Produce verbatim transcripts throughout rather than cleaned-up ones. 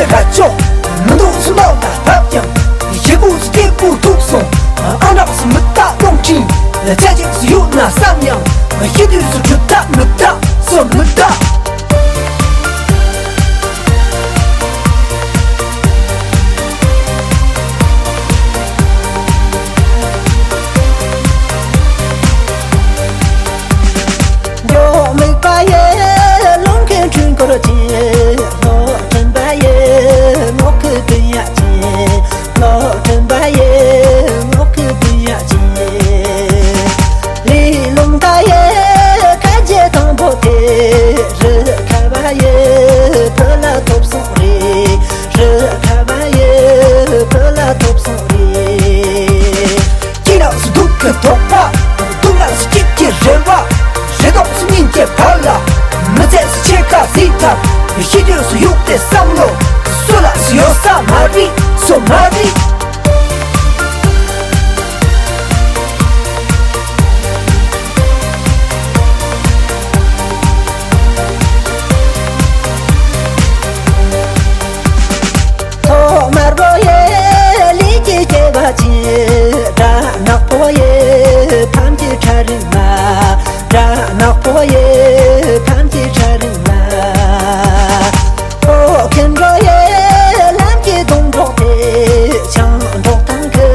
ཁ་ཕྱོགས་མི་འདུག་སུ་ལོག་ལ་བབ་ཀྱང་། ཞེ་པོ་སུ་སྐྱེ་པོ་ཐུག་སོང་། ཨང་རག་སུ་མི་རྟག་རླུང་འཕྲིན། ལ་ཆ་ཅིག་སུ་ཡོད་ན་བསམ་ཡང་། ཤི་དུས་སུ་གྲུབ་རྟགས་མི་རྟག་སོ་མི་རྟག་འཇོག་མིག་པ་ཡི་ལུང་གི་འཕྲུལ་འཁོར་ཅན། ལོག་དྲན་པ་ཡི་ངོགས་ཀྱི་དུན་ཡ་ཅན། ལོག་དྲན་པ་ཡི་ངོགས་ཀྱི་དུན་ཡ་ཅན། ལི་ལུང་ད་ཡི་ཁ་རྗེ་དང་པོ་དེ། རི་ཁ་བ་ཡི་བུ་ལ་ཐོབ་སོང་རེད། རི་ཁ་བ་ཡི་བུ་ལ་ཐོབ་སོང་རེད། སྐྱིད་ལགས་སུ་སྡུག་གི་དོགས་པ། སྡུག་ལགས་སུ་སྐྱིད་ཀྱི་རེ་བ། རེ་དོགས་སུ་སྙིང་རྗེ་བར་ལ། མི་ཚེ་སུ་ཆེ་ཁ་སྲིད་ཐབས། ཤི་དུས་སུ་ཡུག་དེ་བསམ་བློ། སུ་ལགས་སུ་ཡོད་ས་མ་རེད་སོ་མ་རེད། ཐོག་དམར་པོ་ཡི་ལུས་ཀྱི་སྐྱེ་བ་ཅན། སྦྲ་ནག་པོ་ཡི་ཕམ་གྱི་ཁྲ་རིང་མ། སྦྲ་ནག་པོ་ཡི་ཕམ་གྱི་ཁྲ་རིང་མ། ཨོ་ཁེན་རོ་ཡི་ལམ་གྱི་སྡོང་གྲོགས་དེ། ཆང་འགྲོགས་ཐང་གི་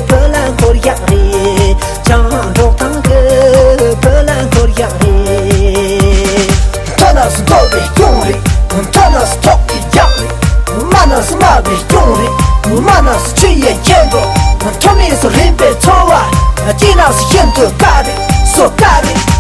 བུ་ལ་འཁོར་ཡག་རེད། ཆང་འགྲོགས་ཐང་གི་བུ་ལ་འཁོར་ཡག་རེད། མཐོ་ན་སུ་མཐོ་བའི་སྐྱོང་རེད། མཐོ་ན་སུ་ཐོག་གི་རྒྱག་རེད། དམའ་ན་སུ་དམའ་བའི་སྐྱོང་རེད། དམའ་ན་སུ་ཆུ་ཡི་རྒྱན་རེད། མཐོ་མིན་སུ་རིམ་པའི་འཚོ་བ། སྐྱིད་ན་སུ་ཤིན་ཏུ་དཀའ་རེད། སོ་དཀའ་རེད།